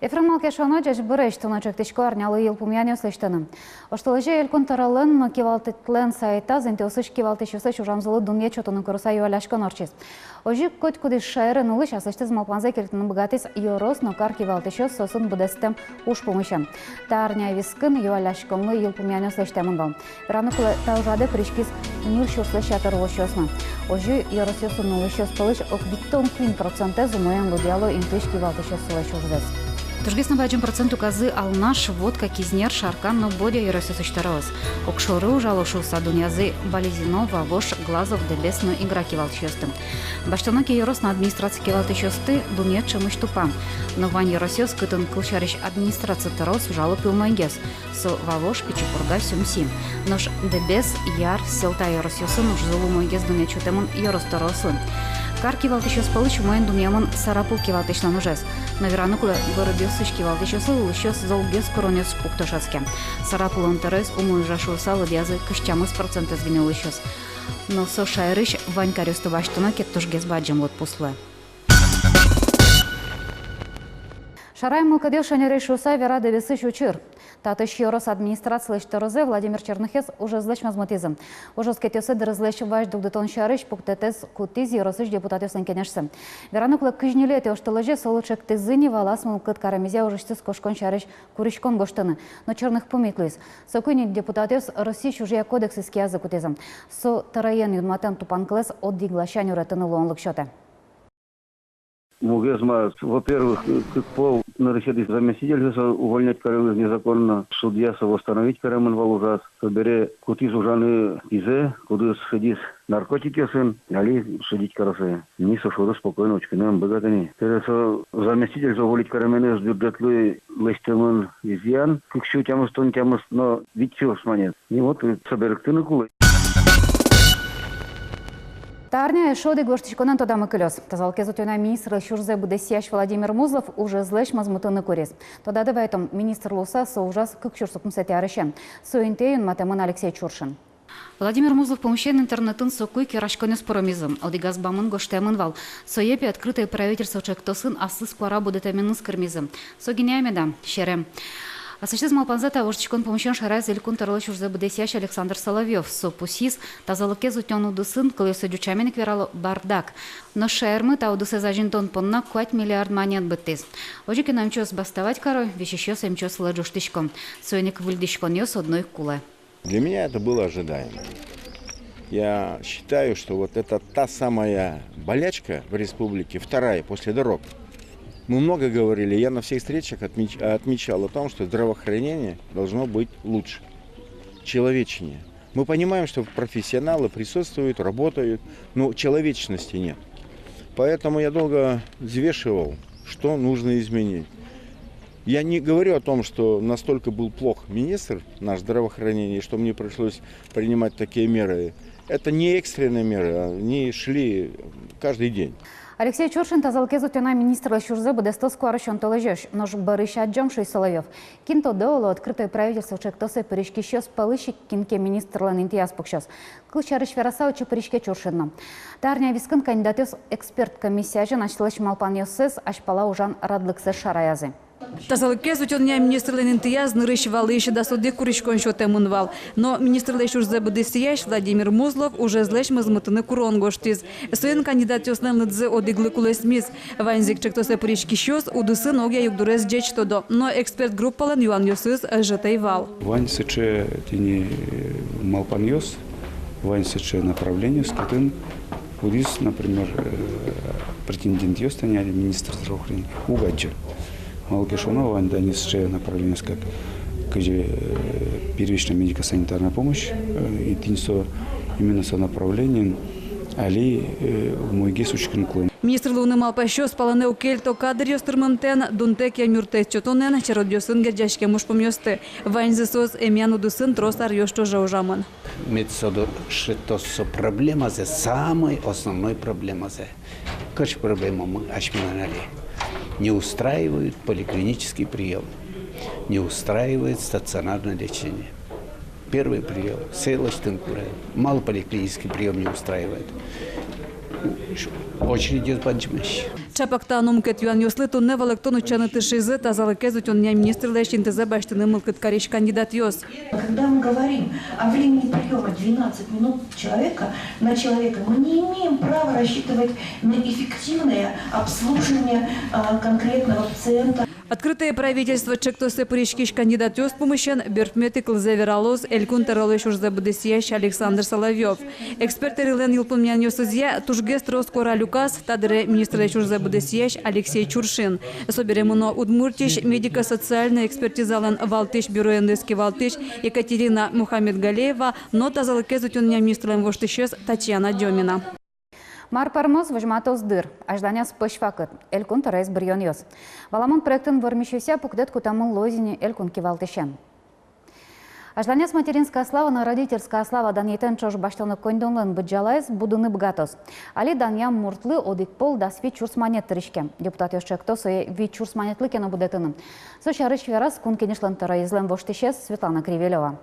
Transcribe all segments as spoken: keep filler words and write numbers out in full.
Эфирын «Малы ке шуоно». Ӟечбуресь! Туннэ чектӥсько арнялы йылпумъянъёс лэсьтыны. Оштолэзе Элькун тӧролэн но кивалтэтлэн сайтаз интыосысь кивалтӥсьёслэсь ужамзылы дунъет сётыны курыса юалляськон ортчиз. Озьы котькудӥз шаерын улӥсь аслэсьтыз малпанзэ кельтыны быгатӥз ёрос но кар кивалтӥсьёс соосын быдэстэм уж пумысен. Та арня вискын юалляськонлы йылпумъянъёс лэсьтэмын вал. Вераны кулэ, та ужрадэ пыриськиз ньыль сюрслэсь ятыр улӥсьёс но. Озьы ёросъёсын улӥсьёс пӧлысь ог витьтон куинь процентэз умоен лыдъяло интыысь кивалтӥсьёслэсь ужзэс. Тужгес но бадӟым процент люказы Алнаш, Вотка, Кизнер, Шаркан но Бӧдья ёросъёсысь тӧроос. Огшоры ужало шуыса дунъязы Балезино, Вавож, Глазов, Дэбес но Игра кивалтӥсьёсты. Басьтоно ке ёрос но администрация кивалтӥсьёсты, дунъет ӵемысь тупа. Но вань ёросъёс, кытын, кылсярысь, администрация тӧроос ужало пилмогес. Со Вавож, Пичи Пурга, Сюмси. Нош Дэбес, Яр, Сьӧлта ёросъёсын ужзылы умойгес дунъет сётэмын ёрос тӧроослы. Кар кивалтӥсьёс пӧлысь умоен дунъямын Сарапул кивалтӥсьлэн ужез. Но вераны кулэ, городъёсысь кивалтӥсьёслы улӥсьёс золгес куронъёс пукто шӧдске. Сарапулын тӧроез умой ужа шуыса лыдъязы кызь тямыс процентэз гинэ улӥсьёс. Но со шаерысь вань каръёсты басьтоно ке, тужгес бадӟым лыдпус луэ. Шарай мылкыдъёс шонересь шуыса вера Дэбесысь учыр. Татысь ёрос администрацилэсь тӧрозэ Владимир Черныхез ужезлэсь мозмытӥзы. Уж оскетъёссэ дырызлэсь вазь дугдытон сярысь пуктэтэз кутӥз ёросысь депутатъёслэн кенешсы. Вераны кулэ, кызь ньылетӥ оштолэзе солы чектӥзы ни вал ас мылкыд каремезъя ужысьтыз кошкон сярысь куриськон гожтыны. Но Черных пумит луиз. Соку ини депутатъёс Россиысь ужъя кодексэз киязы кутӥзы. Со тӧроен юнматэм тупанкылэз одӥг ласянь уретыны луонлык сётэ. Мугез ма, во-первых, кык пол нырысетӥ заместительзэ со увольнять карылӥз незаконно, судья со восстановить каремын вал ужаз, собере кутӥз ужаны кизэ, кудӥз сыдиз наркотикъёсын, али судить каро сое. Ми со шоры спокойно учкыны ӧм быгаты ни. Собере со заместительзэ уволить каременыз бюджетлы лэсьтэмын изъян, кык сю тямыстон тямыс но вить сюрс манет. И вот, э, со берыктыны кулэ. Та арня эшшо одӥг воштӥськонэн тодамы кылёз. Тазалыкез утёнъя министрлэсь ужзэ быдэсъясь Владимир Музлов ужезлэсь мозмытыны куриз. Тодады вайтом, министр луыса со ужаз кык сюрс укмысэтӥ арысен. Со интые юнматэмын Алексей Чуршин. Владимир Музлов пумысен интернетын соку ик вераськонъёс пыромизы. Одӥгаз бамын гожтэмын вал: сое, пе, «Открытое правительство» чектосын аслыз куара будэтэменыз кырмизы. Со гинэ-а меда? Серем. Аслэсьтыз малпанзэ та воштӥськон пумысен шараяз Элькун тӧролэсь ужзэ быдэсъясь Александр Соловьёв. Со пусйиз: тазалыкез утён удысын, кылъёссэ ӟуч сямен ик верало, бардак. Нош шаермы та удысэз азинтон понна куать миллиард манет быдтӥз. Озьы ке но эмчиос бастовать каро, висисьёс эмчиослы ӝожтӥсько. Соин ик выльдӥськонъёс одно ик кулэ. Для меня это было ожидаемо. Я считаю, что вот это та самая болячка в республике, вторая после дорог. Мы много говорили, я на всех встречах отмеч-, отмечал о том, что здравоохранение должно быть лучше, человечнее. Мы понимаем, что профессионалы присутствуют, работают, но человечности нет. Поэтому я долго взвешивал, что нужно изменить. Я не говорю о том, что настолько был плох министр наш здравоохранения, что мне пришлось принимать такие меры. Это не экстренные меры, они шли каждый день. Алексей Чуршин тазалыкез утёнъя министрлэсь ужзэ быдэстоз куарусён толэзёзь. Нош бӧрысь адӟом, шуиз Соловьёв. Кин тодэ, оло, «Открытое правительство» чектосэ пыриськисьёс пӧлысь ик кин ке министрлэн интыяз пуксёз. Кылсярысь вераса, отчы пыриське Чуршин но. Та арня вискын кандидатъёс эксперт комиссия азьын асьсэлэсь малпанъёссэс, азьпала ужан радлыксэс шараязы. Тазалыкез утёнъя министрлэн интыяз нырысь валысь дас одӥг куриськон сётэмын вал. Но министрлэсь ужзэ быдэсъясь Владимир Музлов ужезлэсь мозмытыны курон гожтӥз. Соин кандидатъёслэн лыдзы одӥглы кулэсмиз. Ваньзы ик чектосэ пыриськисьёс удысын огъя югдурез ӟеч тодо, но эксперт группалэн юанъёсыз ӧжыт ӧй вал. Вань сыӵе тӥни, э, малпанъёс, вань сыӵе направлениос, кытын кудӥз, например, э, претендентъёс тани али министр здравоохранения уг адӟо. Малы ке шуоно, вань тани сыӵе направлениос, как, кызьы, э, первичная медико-санитарная помощь, э, и тӥни со, именно со направлениен али, э, умойгес учкыны кулэ. Министр луыны малпасьёс палэнэ уг кельто кадръёс тырмымтэн, дунтэк эмъюрттэт сётонэн, черодъёсын герӟаськем ужпумъёсты. Ваньзы соос эмъян удысын трос аръёс ӵоже ужамын. Мед со шедьтоз со проблемазэ, самой основной проблемазэ. Кыӵе проблемамы асьмелэн али? Не устраивает поликлинический приём, не устраивает стационарное лечение. Первый приём, сое лэсьтыны кулэ. Малы поликлинический приём не устраивает? Очередез бадӟымесь. Чапак та но мукет юанъёслы туннэ валэктон утчаны тыршизы тазалыкез утёнъя министрлэсь интызэ басьтыны мылкыд карись кандидатъёс. Когда мы говорим о времени приёма двенадцать минут человека на человека, мы не имеем права рассчитывать на эффективное обслуживание, а, конкретного пациента. «Открытое правительство» ӵектосэ пыриськись кандидатъёс пумысен берпуметӥ кылзэ вералоз Элькун тӧролэсь ужзэ быдэсъясь Александр Соловьёв. Эксперт тӧрылэн йылпумъянъёсызъя, тужгес трос куара люказ та дыре министрлэсь ужзэ быдэсъясь Алексей Чуршин. Собере мыно Удмуртиысь медико-социальной экспертизалэн валтӥсь бюроенлэсь кивалтӥсь Екатерина Мухаметгалеева но тазалыкез утёнъя министрлэн воштӥсез Татьяна Дёмина. Мар пӧрмоз, возьматоз дыр. Азьланяз пӧсь вакыт. Элькун тӧроез быръёнъёс. Валамон, проектын вормисьёсъя пуктэт кутэмын луоз ини элькун кивалтӥсен. Азьланяз «Материнская слава» но «Родительская слава» данъетэн ӵош басьтоно коньдонлэн быдӟалаез будыны быгатоз. Али данъям муртлы одӥг пол дас вить сюрс манет тыриське. Депутатъёс ӵекто сое вить сюрс манетлы ке но будэтыны. Со сярысь вераз Кун Кенешлэн тӧроезлэн воштӥсез Светлана Кривелёва.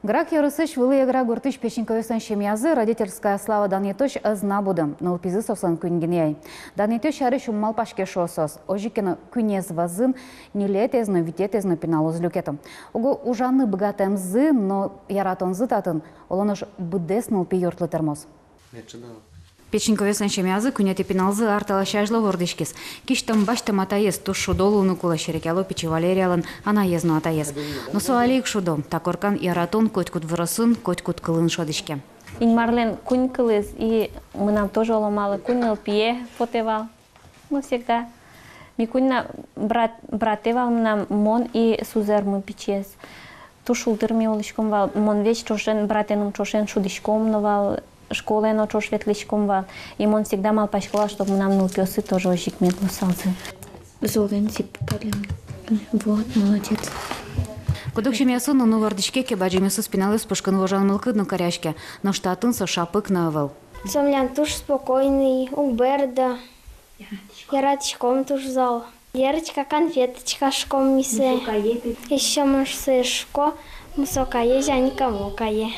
Грах ёросысь Вылӥ Эгра гуртысь Песенковъёслэн семьязы «Родительская слава» данъетозь ӧз на буды. Нылпизы соослэн куинь гинэ ай. Данъетъёс сярысь ум малпаське, шуо соос. Озьы ке но, куинез вӧзын ньылетӥез но, витетӥез но пинал уз люкето. Уго ужаны быгатэмзы но яратонзы татын, оло нош, быдэс нылпи юртлы тырмоз. Песенковъёслэн семьязы куинетӥ пиналзы ар талэсь азьло вордӥськиз. Кисьтэм-басьтэм атаез туж шудо луыны кулэ, серекъяло пичи Валериялэн анаез но атаез. Но со али ик шудо. Та коркан яратон котькуд выросын, котькуд кылын шӧдӥське. Инмарлэн куинь кылыз, и мынам тоже оло малы куинь нылпие потэ вал. Ну, всегда. Ми куинь на брат, братэ вал мынам, мон и сузэрмы пичиез. Туж шулдыр ми улӥськом вал. Мон ведь ӵошен, братэнымы ӵошен шудӥськом но вал, школае но ӵош ветлӥськом вал. И мон всегда малпасько вал, чтоб мынам нылпиосы тоже озьы ик мед луысалзы. Золэн тип пален. Вот, молодец. Куд-ог семьяосын нуны вордӥське ке, бадӟымъёсыз пиналъёс пушкын вожан мылкыд но кариське. Нош татын со шапык но ӧвӧл. Со милям туж спокойный, уг бӧрдо. Яратӥськом туж зол. Лерочка, конфеточка шуиськом ми сое. Ещё мон сое шуисько, мусо кае, Жаника, мусо кае.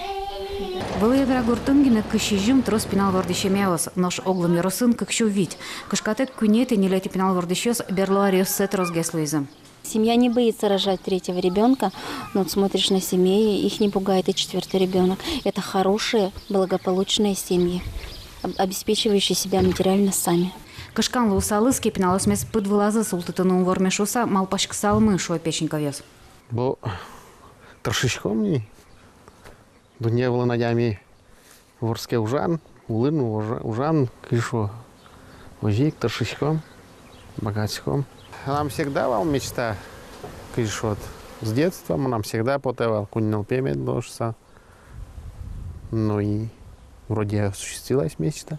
Вылӥ Эгра гуртын гинэ кызь сизьым трос пинал вордӥсь семьяос, нош огъя ёросын кык сю вить. Кышкатэк куинетӥ, ньылетӥ пинал вордӥсьёс берло аръёссэ тросгес луизы. Семья не боится рожать третьего ребёнка, но вот смотришь на семьи, их не пугает и четвёртый ребёнок. Это хорошие, благополучные семьи, об-, обеспечивающие себя материально сами. Кышкан луысалыз ке, пиналъёсмес пыд вылазы султытыны ум вормиз шуыса малпаськысалмы, шуо Песенковъёс. Бо тыршиськом ни. Дунне вылын адями вордске ужан, улын ужа-, ужан, кызьы шуо, озьы ик тыршиськом, быгатӥськом. Мынам всегда вал мечта, кызьы шуод, с детства мынам всегда потэ вал, куинь нылпие мед луоз шуыса. Ну и вроде осуществилась мечта.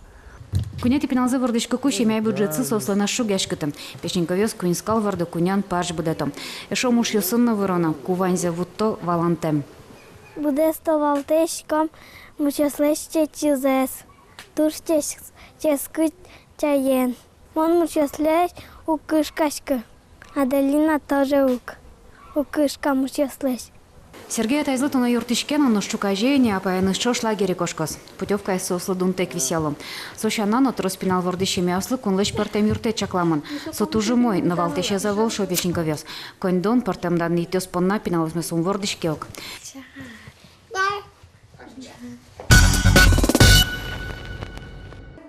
Куинетӥ пиналзы вордӥськыку семья бюджетсы соослэн ӧз шугъяськыты. Песенковъёс куинь скал вордо, кунян парсь будэто. Эшшо мушъёсын но выроно, ку ваньзэ вутто, валантэм. Быдэсто валтӥськом мушъёслэсь чечызэс. Туж чес-, ческыт чаен. Мон мушъёслэсь уг кышкаськы. Аделина тоже уг. Уг кышка мушъёслэсь. Сергей атаезлы туннэ юрттӥське но, нош ӵуказе ини апаеныз ӵош лагере кошкоз. Путёвкаез соослы дунтэк висъяло. Со сяна но трос пинал вордӥсь семьяослы кунлэсь пӧртэм юрттэт чакламын. Со туж умой, но валтӥсез ӧвӧл, шуо Песенковъёс. Коньдон, пӧртэм данъетъёс понна пиналъёсмес ум вордӥське ук.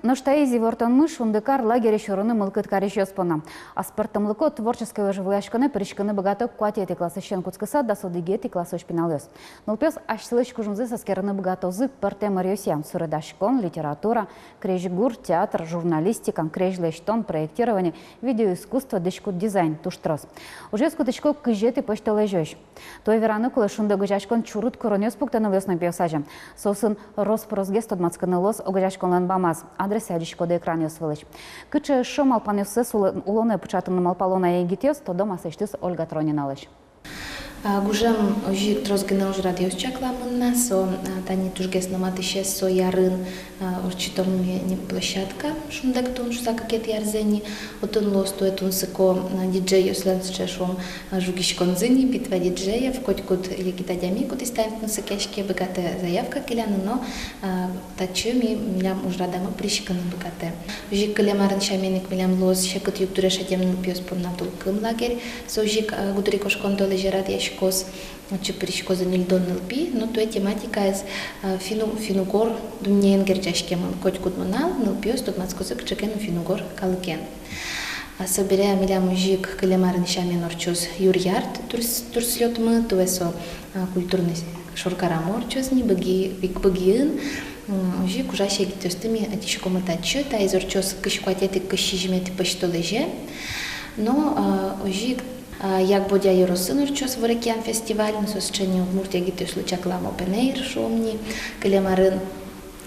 Нош таиз ивортонмы «Шундыкар» лагере сюрыны мылкыд карисьёс понна. Аспӧртэмлыко творческой ужвылъяськонэ пыриськыны быгато куатетӥ классысен кутскыса дас одӥгетӥ классозь пиналъёс. Нылпиос асьсэлэсь кужымзэс эскерыны быгатозы пӧртэм ӧръёсъя: суредаськон, литература, крезьгур, театр, журналистика, крезь лэсьтон, проектирование, видеоискусство, дӥськут дизайн, туж трос. Ужез кутӥсько кызетӥ пӧсьтолэзёзь. Туэ вераны кулэ, «Шунды» огазеяськон чурыт куронъёс пуктэ нылъёс но пиос азе. Соосын рос-просгес тодматскыны луоз огазеяськонлэн бамаз. Адресэ адӟиськоды экранъёс вылысь. Кыӵе эшшо малпанъёссэс уло-, улонэ пыӵатыны малпало на егитъёс, тодом аслэсьтыз Ольга Трониналэсь. А, гужем озьы ик трос гинэ ужрадъёс чакламын на, со, а, тани тужгес но матысез со ярын, а, ортчытомы ни площадка «Шундэктон» шуса кыкетӥ арзэ ни. Отын луоз туэ тунсыко, а, диджейёслэн сыӵе, шуом, а, жугиськонзы ни, битва диджеев, котькуд егит адями, кудӥз таин тунсыкъяське, быгатэ заявка келяны но, а, татчы ми, милям ужрадамы пыриськыны быгатэ. Озьы ик кылем арын сямен ик милям луоз секыт югдуре шедем нылпиос понна «Тулкым» лагерь. Со озьы ик, а, гудырикошкон толэзе радъяськоз. Отчы пыриськозы ньыльдон нылпи, но туэ тематикаез, а, финн-, финн-угор дуннеен герӟаськемын. Котькуд нунал нылпиос тодматскозы кыӵе ке но финн-угор калыкен. А, собере милям озьы ик кылем арын сямен ортчоз «Юръярт» турс-, турслётмы, туэ со, а, культурной шоркарамы ортчоз ни, Быги-, Быги-, Быгиын. М, озьы ик ужась егитъёсты ми ӧтиськомы татчы, таиз ортчоз кызь куатетӥ, кызь сизьыметӥ пӧсьтолэзе. Но, а, озьы ик, а, Як-Бӧдья ёросын ортчоз «Ворекиян» фестиваль, но со сыӵе ни удмурт егитъёслы чаклам open air, шуом ни, кылем арын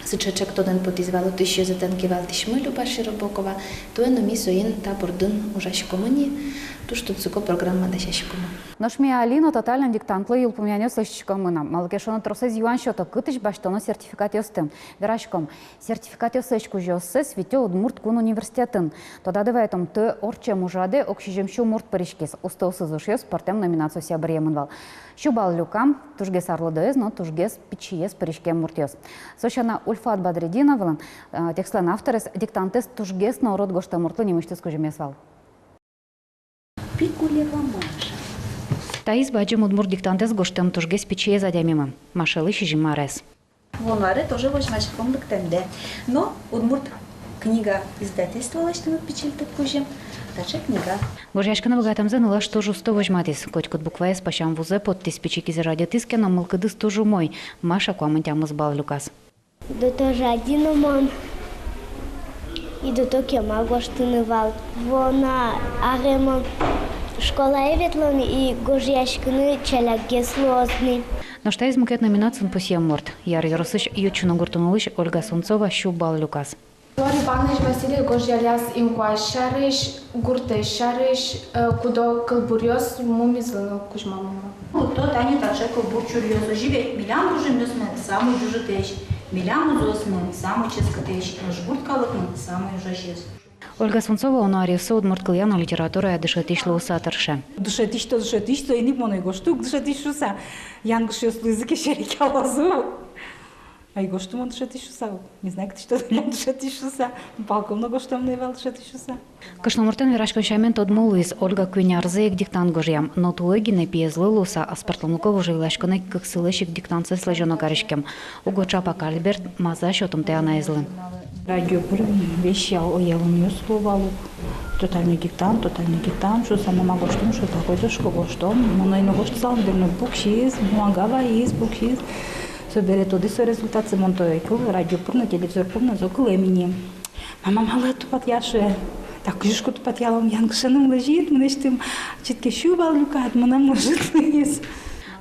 сыӵе ӵектонэн потӥз вал отысь ёзэтэн кивалтӥсьмы Люба Широбокова, туэ но ми соин та бордын ужаськомы ни, туж тунсыко программа дасяськомы. Нош ми али но тотальной диктантлы йылпумъянъёс лэсьтӥськомы на, малы ке шуоно тросэз юан сёто, кытысь басьтоно сертификатъёсты. Вераськом, сертификатъёслэсь кузёоссэс витё Удмурт кун университетын. Тодады вайытом, туэ ортчем ужрадэ ог сизьым сю мурт пыриськиз, устоосыз ушъёс пӧртэм номинациосъя быръемын вал. Сю балл люкам тужгес арлыдоез но тужгес пичиез пыриськем муртъёс. Со сяна, Ульфат Бадретдиновлэн, э, текстлэн авторез, диктантэз тужгес но урод гожтэм муртлы нимысьтыз кузьымез вал. Пикулева Маша. Таиз бадӟым удмурт диктантэз гожтэм тужгес пичиез адямимы, Машалы сизьым арес. Вуоно аре тоже возьмаськом лыктэмдэ. Но Удмурт книга издательство лэсьтэмын пичильтык кузьым, таӵе книга. Гожъяськыны быгатэмзэ нылаш туж усто возьматӥз. Котькуд букваез пасям вузэ поттӥз, пичи кизэ жадьытӥз ке но, мылкыдыз туж умой. Маша куамын тямыс балл люказ. До то жади но мон, и до то кема гожтыны вал. Вуоно аре мон школае ветло ни, и гожъяськыны ӵалякгес луоз ни. Нош таиз мукет номинациын пусъем мурт. Яр ёросысь Ючуно гуртын улӥсь Ольга Сунцова сю балл люказ. Лорий Иваныч Васильев гожъялляз инкуазь сярысь, гуртэз сярысь, э, куд-ог кылбуръёс, мумизлы но кузьмамын вал. Лыкто тани таӵе кылбур чуръёс: озьы ведь милям гужемъёсмы самой ӝужытэсь, милям музъёсмы самой ческытэсь, нош гурт калыкмы самой ужасез. Ольга Сунцова уно аръёсы удмурт кылъя но литературая дышетӥсь луыса тырше. Дышетӥсь-то дышетӥсь, соин ик мон ӧй гожты ук дышетӥсь шуыса. Янгышъёс луизы ке, серекъялозы. Ӧй гожты мон дышетӥсь шуыса, не знаю, кытысь тодӥллям дышетӥсь шуыса. Палком но гожтэмын ӧй вал дышетӥсь шуыса. Кышномуртэн вераськон сямен тодмо луиз, Ольга куинь арзэ ик диктант гожъям, но туэ гинэ пиезлы луыса аспӧртэмлыко вожвылъяськонэ кык сылэсь ик диктантсэ лэзёно кариськем. Уго ӵапак Альберт маза сётымтэ анаезлы. Радио пыр весь ял-, ялонъёс луо вал ук. Тотальный диктант, тотальный диктант шуыса, мама, гожтом шуыса, кудӥз ке гожтом. Мон ӧй но гожтысал, дыр но, пуксиз, бумага вайиз, пуксиз. Собере тодӥ со результатсэ, мон то ӧй кыл, радио пыр но, телевизор пыр но со кылэм ини. Мама, малы ӧд тупатъя, шуэ. Так, кызьы ке тупатъялом, янгышен ум лэзид, мынэсьтым читке сю балл люкад, мынам но ӧжыт луиз.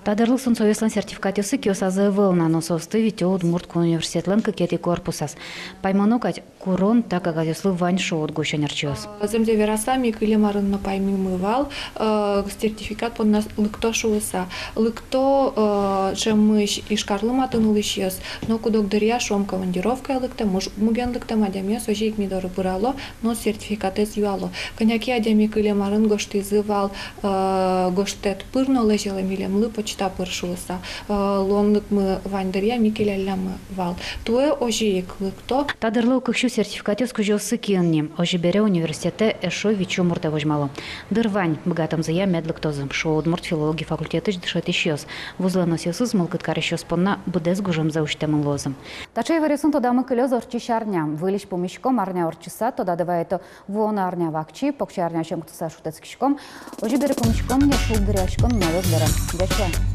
Та дырлы Сунцовъёслэн сертификатъёссы киосазы ӧвӧл на, но соосты витё Удмурт кун университетлэн кыкетӥ корпусаз. Паймоно кадь, курон та кагазъёслы вань, шуо уд гусь ӧнерчиос. Зэмзэ вераса, ми кылем арын но паймимы вал, э, сертификат понна лыкто шуыса. Лыкто, э, ӵемысь Ижкарлы матын улӥсьёс, но куд-ог дыръя, шуом, командировкае лыктэм, муж-, муген лыктэм адямиос озьы ик ми доры пырало но сертификатэз юало. Кӧня ке адями кылем арын гожтӥзы вал, э, гожтэт пыр но лэзьылэ милемлы почта пыр шуыса. Э, луонлыкмы вань дыръя ми келяллямы вал. Туэ озьы ик лыкто. Та дырлы ог кык сю сертификатъёс кузёоссы киын ни. Озьы бере университетэ эшшо вить сю муртэ возьмало. Дыр вань, быгатэмзыя мед лыктозы, шуо удмурт филологи факультетысь дышетӥсьёс. Вузлэн ӧсъёсыз мылкыд карисьёс понна быдэс гужемзэ усьтэмын луозы. Таӵе иворъёсын тодамы кылёз ортчись арня. Выльысь пумиськом арня ортчыса, тодады вайытом, вуоно арня вакчи, покчиарняысен кутскыса шутэтскиськом. Озьы бере пумиськом ни, шулдыръяськом ни, адӟоно бере. Ӟеч луэ.